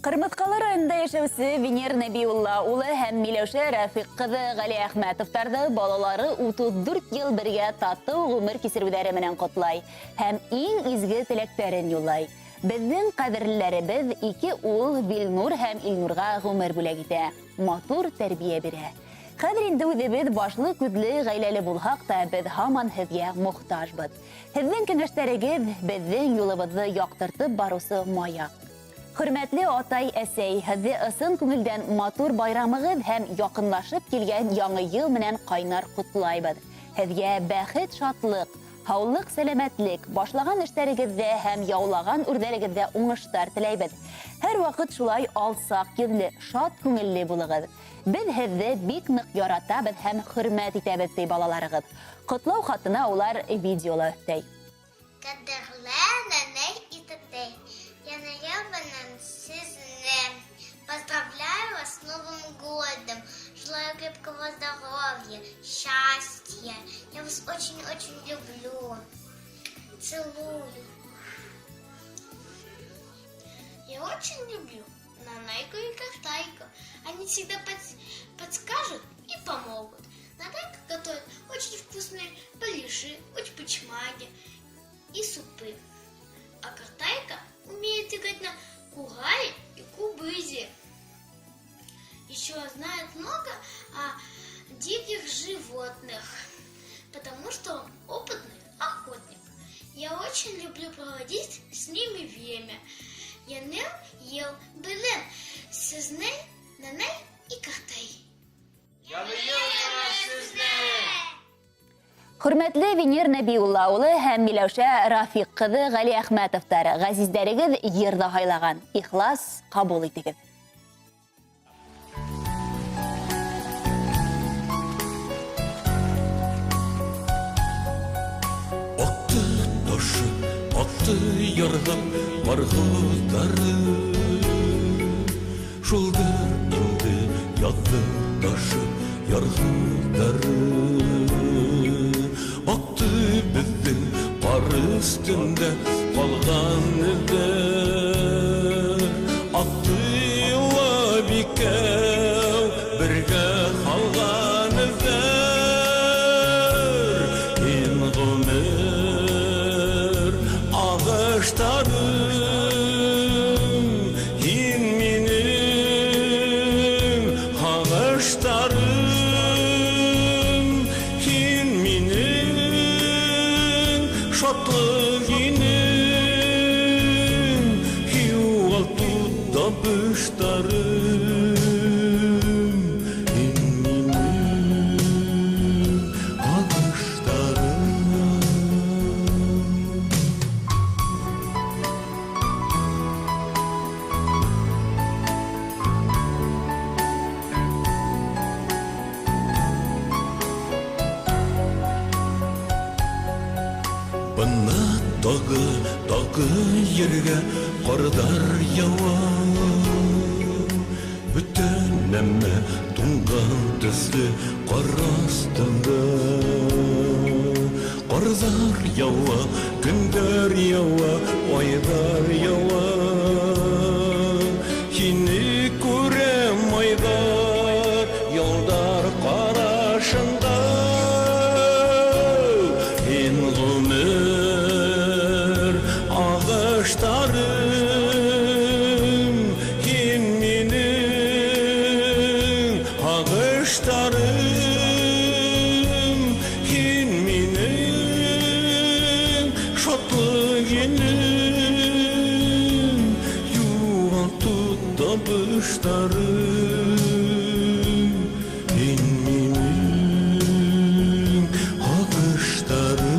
Ҡырмыҫҡалы районында йәшәүсе Венер Нәбиулла улы һәм Миләүшә Рәфиҡ ҡыҙы Ғәлиәхмәтовтарҙы балалары 34 йыл бергә татыу ғүмер кисереүҙәре менән ҡотлай һәм иң изге теләктәрен юллай. Беҙҙең ҡәҙерлеләребеҙ ике ул Вилнур һәм Илнурға ғүмер бүләк итә, матур тәрбиә бирә. Хәҙер инде үҙебеҙ башлы-күҙле ғаиләле булһаҡ та, беҙ һаман һеҙгә мохтажбыҙ. Һеҙҙең кәңәштәрегеҙ беҙҙең юлыбыҙҙы яҡтыртып барыусы маяк. Хөрмәтле атай, әсәй, һеҙҙе ысын күңелдән матур байрамығыҙ һәм яҡынлашып килгән Яңы йыл менән ҡайнар ҡотлайбыҙ. Һеҙгә бәхет, шатлыҡ, һаулыҡ, сәләмәтлек, башлаған эштәрегеҙҙә һәм яулаған үрҙәрегеҙҙә уңыштар теләйбеҙ. Һәр ваҡыт шулай алсаҡ йөҙлө, шат күңелле булығыҙ. Беҙ һеҙҙе бик ныҡ яратабыҙ һәм хөрмәт итәбеҙ, ти балаларығыҙ. Ҡотлау хатына улар видео ла өҫтәй. Ҡәҙерле нәнәй и тәтәй, Яңы йыл менән һеҙҙе. Поздравляю вас с Новым годом. Желаю крепкого здоровья, счастья. Я вас очень-очень люблю. Целую. Я очень люблю Нанайку и Картайку. Они всегда подскажут и помогут. Нанайка готовит очень вкусные балиши, учпучмаги и супы. А Картайка умеет играть на курае и кубызе. Еще знает много о диких животных, потому что он опытный охотник. Я очень люблю проводить с ними время. Яңы йыл менән һеҙҙе, нәнәй и ҡартай. Яңы йыл менән һеҙҙе! Хөрмәтле Венер Нәбиулла улы һәм Миләүшә Рафиҡ ҡыҙы Ғәлиәхмәтовтар, ғәзиздәрегеҙ йыр ҙа һайлаған. Ихлас ҡабул итегеҙ. Аҡты ташы, аҡты ярҙан ҡарғыҙҙары. Шулдыр инде яҙҙы ташы, ярғыҙҙары. Аҡты беҙҙең ҡар өҫтөндә ҡалған эҙҙәр. Аҡты йылап икәү бергә ҡалған эҙҙәр. Һин ғүмер ағыштарым, һин минең һағыштарым, һин минең шатлыҡ инең, юғалтыу табыштарым, һин минең һағыштарым. Бына тағы, тағы ергә ҡарҙар яуа. Бөтә нәмә туңған төҫлө ҡар аҫтында. Ҡарҙар яуа, көндәр яуа, айҙар яуа. Һине күрәм айҙар, йылдар ҡарашында. Һин ғүмер ағыштарым, һин минең һағыштарым, һин минең шатлыҡ инең, юғалтыу табыштарым, һин минең һағыштарым.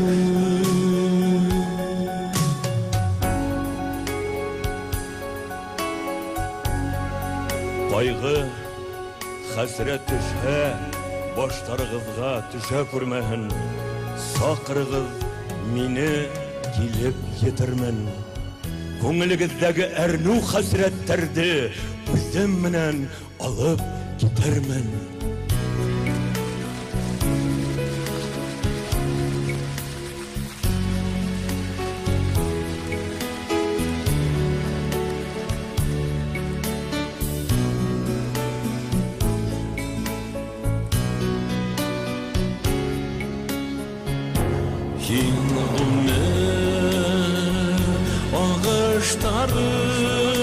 Ҡайғы, хәсрәт төшһә, баштарығыҙға төшә күрмәһен. Саҡырығыҙ мине, килеп етермен. Күңелегеҙҙәге әрнеү хәсрәттәрҙе үҙем менән алып китермен. Ҡоштары.